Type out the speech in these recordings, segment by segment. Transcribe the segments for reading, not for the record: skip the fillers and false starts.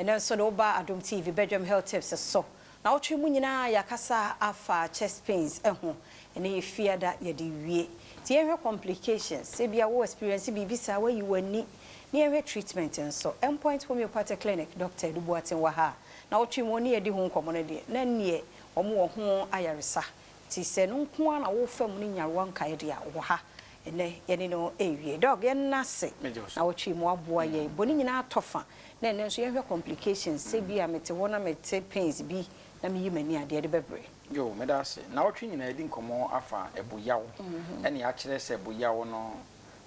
Ɛnɛ nso de woba Adom TV Bedwam Health Tips so. Na wotwe mu nyinaa yɛakasa afa chest pains ho. Ɛne yɛ fiada yɛde wie. Nti yɛhwɛ complications. Ebia wo experience biribi saa, wayi w'ani. Ne yɛhwɛ treatment nso. Endpoint Homeopathic Clinic, Dr. Edu Boateng wɔ ha. Na wotwe mu ne yɛdi ho nkɔmmɔ no deɛ, na nneɛ wɔn wɔ ho ayaresa. Nti sɛ no nko ara na wofa mu ne nyarewa nkaeɛ deɛ a, wɔ ha. Ɛnɛ yɛne no ɛwie. Doc, yɛnna ase. Na wotwe mu aboa yɛn. Bɔne nyinaa tɔ fa. Na ɛnɛ nso yɛhwɛ complications. Sɛ bi a mete hɔ na mete pains bi na meyi m'ani adeɛ de bɛbrɛ. Yo, meda ase. Na wɔtwe nyinaa yɛdi nkɔmmɔ afa ɛboyaw. Ɛne akyerɛ sɛ boyaw no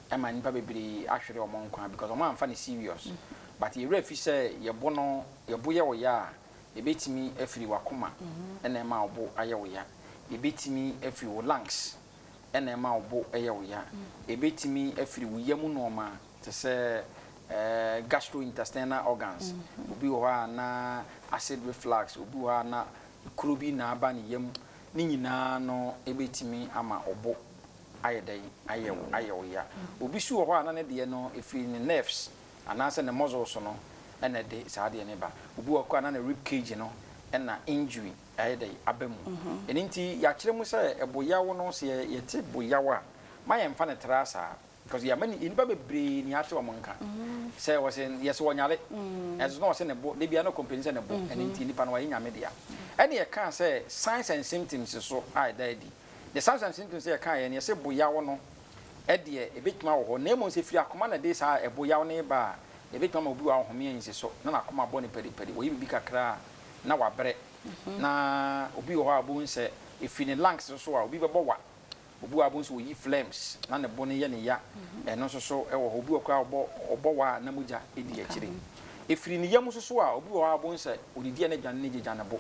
ɛma nnipa bebree ahwere ɔmo nkwa because ɔmo amfa ne serious. But yɛwerɛ fi sɛ yɛbo no, yɛbo yɛ wo ya a, yɛbɛtumi afiri w'akoma ɛna ɛma wo bo ayɛ wo ya. Yɛbɛtumi afiri wo lungs ɛna ɛma wo bo ɛyɛ wo ya. Yɛbɛtumi afiri wo yam nneɛma te sɛ gastrointestinal organs. Obi wɔ hɔ a na acid reflux, obi wɔ hɔ a na kuro bi na aba ne yam. Ne nyinaa no ebɛtumi ama ɔbo ayɛ dɛn, ayɛ wo ya. Obi so wɔ hɔ a na ne deɛ no efiri ne nerves anaasɛ ne muscles no ɛna ɛde saa adeɛ no ba. Obi wɔ hɔ a na ne rib cage no ɛna injury ayɛ dɛn aba mu. Ɛno nti yɛakyerɛ mu sɛ ɛboyaw no, sɛ yɛte boyaw a, ma yɛmfa ne tra saa because yɛama ni nnipa bebree ni ate wɔn nka sɛ wɔsɛ yɛsɛ wɔnyare ɛnso na wɔsɛ ne bo de bia no complain sɛ ne bo. Ɛno nti nipa no wɔyɛ Nyame dea. Ɛne yɛka sɛ signs and symptoms so a ɛda adi, the signs and symptoms yɛka yɛ no, yɛsɛ boyaw no ɛdeɛ ɛbɛtumi awɔ hɔ, na mmom sɛ firi akoma na ɛde saa ɛboyaw no ba a, ɛbɛtumi ama obi wɔ ahome ansi so na n'akoma bɔ ne pɛdipɛdi, wɔyɛ biribi kakra a na wabrɛ. Na obi wɔ hɔ a bohu sɛ ɛfiri ne lungs so a, obi bɛbɔ wa, obi wɔ a bohu sɛ oyi phlegms na ne bo no yɛ ne ya. Ɛno nso so ɛwɔ hɔ. Obi wɔ koraa ɔbɔ wa a na mogya ɛdi akyire. Ɛfiri ne yam nso so a, obi wɔ hɔ a bohu sɛ odidi a na aduane no gyegya ne bo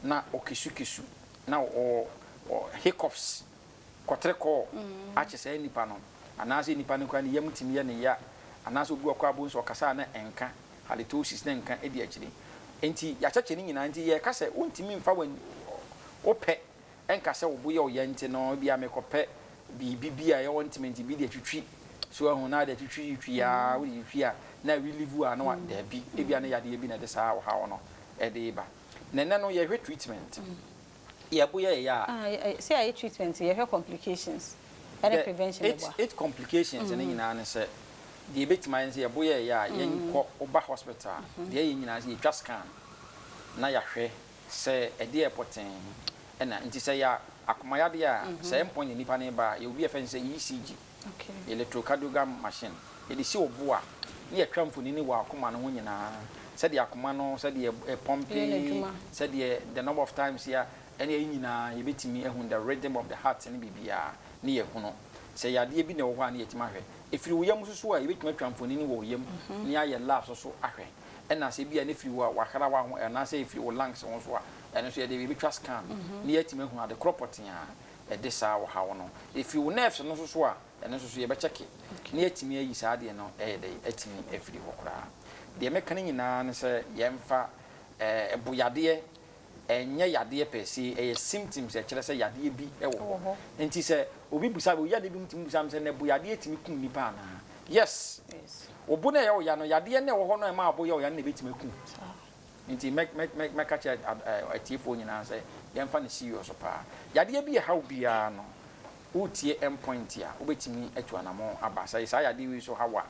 na ɔkesukesu na ɔ hiccups, kɔtere kɔɔ akyɛ saa nipa no, anaasɛ nipa no koraa ne yam tumi yɛ ne ya, anaasɛ obi wɔ koraa bohu sɛ ɔkasa a na ɛnka, halitosis na nka ɛdi akyire. Nti yɛakyɛkyɛ ne nyinaa. Nti yɛka sɛ wontumi mfa w'ani wopɛ ɛnka sɛ wo bo yɛ wo ya nti no bi a mekɔpɛ biribi bi a ɛyɛ ointment bi de atwitwi so ahu na de atwitwi twi a wode twitwi a na relieve a na wa daabi, ebia ne yadeɛ bi na ɛde saa ɔhaw no ɛde ba. Na ɛnɛ no yɛhwɛ treatment, yɛbo yɛ yɛ a. Ah, sɛ yɛayɛ treatment, yɛhwɛ complications ɛne prevention. Eight, eight complications ne nyinaa ne sɛ deɛ ebɛtumi ayɛ ne sɛ yɛbo yɛ yɛ a, yɛnkɔ woba hospital, deɛ ɛyɛ nyinaa sɛ yɛtwa scan na yɛahwɛ sɛ ɛdeɛ ɛpɔtɛn ɛna nti sɛ yɛ akomayadeɛ a, sɛ ɛmpɔn yɛ nipa ne ba a, yɛ obi a yɛfrɛ no sɛ ECG, electrocardiogram machine, yɛde si wo bo a ne yɛtwa mfonini wɔ akoma no ho nyinaa, sɛdeɛ akoma no sɛdeɛ ɛpump, Ɛyɛ n'adwuma. sɛdeɛ the number of times ya ɛne ɛyi nyinaa yɛbɛtumi ahu the rhythm of the heart ne biribiara ne yɛhunu sɛ yadeɛ bi na ɛwɔ hɔ a ne yɛtumi ahwɛ. Ɛfiri wo yam nso so a, yɛbɛtumi atwa mfonini wɔ wo yam ne ayɛ lab so so ahwɛ. Ɛna sɛ bi a ne firi wo wahrawa ho anaasɛ ɛfiri wo lungs ho so a, ɛno nso yɛde yɛbɛtwa scan ne yɛatumi ahu ade korɔ pɔtee a ɛde saa ɔhaw no. Ɛfiri wo nerves no nso so a, ɛno nso so yɛbɛkyɛke ne yɛatumi ayi saa adeɛ no ɛyɛ dɛ atumi afiri hɔ koraa. Deɛ mɛka no nyinaa ne sɛ yɛmfa ɛboyadeɛ ɛnyɛ yadeɛ per se, ɛyɛ symptoms ɛkyerɛ sɛ yadeɛ bi ɛwɔ hɔ. Nti sɛ obi busa, obi yadeɛ bi mu tumi busa mi sɛ na ɛboyadeɛ tumi kum nipa anaa? Yes. Obo na ɛyɛ wo ya no, yadeɛ na ɛwɔ hɔ no a ɛma abo yɛ wo ya no na ɛbɛtumi akum. Nti mɛ mɛ mɛ mɛka kyerɛ atiefoɔ nyinaa sɛ yɛmfa no serious paa. Yadeɛ bi ɛhaw biara no, wotie Endpoint a, wobɛtumi atu anammɔn aba. Sɛ saa yadeɛ wei so haw a,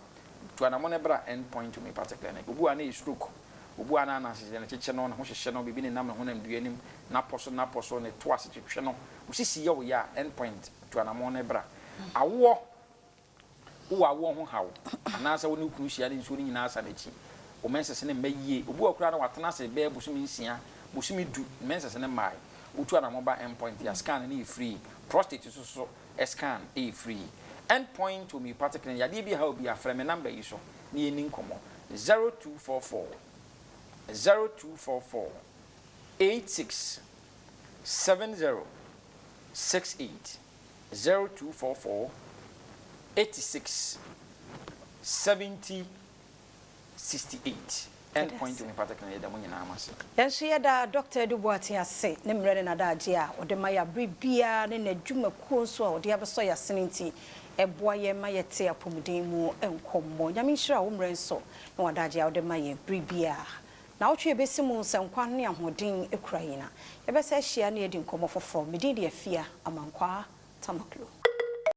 tu anammɔn no bra Endpoint Homeopathic Clinic. Obi wɔ ha na ɛyɛ stroke, obi wɔ ha na anasese ne kyekye no, ne ho hyehyɛ no, biribi nenam ne honam dua anim, n'apɔ so, ne to ase twetwe no, osisi yɛ wo yɛ a, Endpoint, tu anammɔn no bra. Awoɔ, wowɔ awoɔ ho haw anaasɛ wo ne wo kunu hyia ne nsuo no nyinaa sa n'akyi, wo menses ne mma yie, obi wɔ koraa na watena ase bɛyɛ bosome 6, bosome 10, menses ne mmae, wotu anammɔn ba Endpoint a, scan no yɛ free. Prostate nso so scan yɛ free. Endpoint Homeopathic Clinic, yadeɛ bi ha obi a, frɛ me number yi so na yɛnni nkɔmmɔ: 0244 0244 86 70 68, 0244 86 70 68. Endpoint Homeopathic Clinic, yɛda mo nyinaa mo ase. Yɛn nso yɛda Dr. Edu Boate ase ne mmerɛ ne n'adagye a ɔde ma yɛ abere biara ne n'adwumakuo nso a ɔde abɛsɔ yɛ asene nti ɛboa yɛn ma yɛte apɔmuden mu nkɔmmɔ. Nyame nhyira wo mmerɛ nso na wadagye a wode ma yɛn bere biara. Naawɔtwe a ɛbɛsi mu sɛ nkwa ne ahoɔden kura yɛn a, yɛbɛsan ahyia na yɛadi nkɔmmɔ foforɔ. Me din de Afia Amankwaa Tamaklo.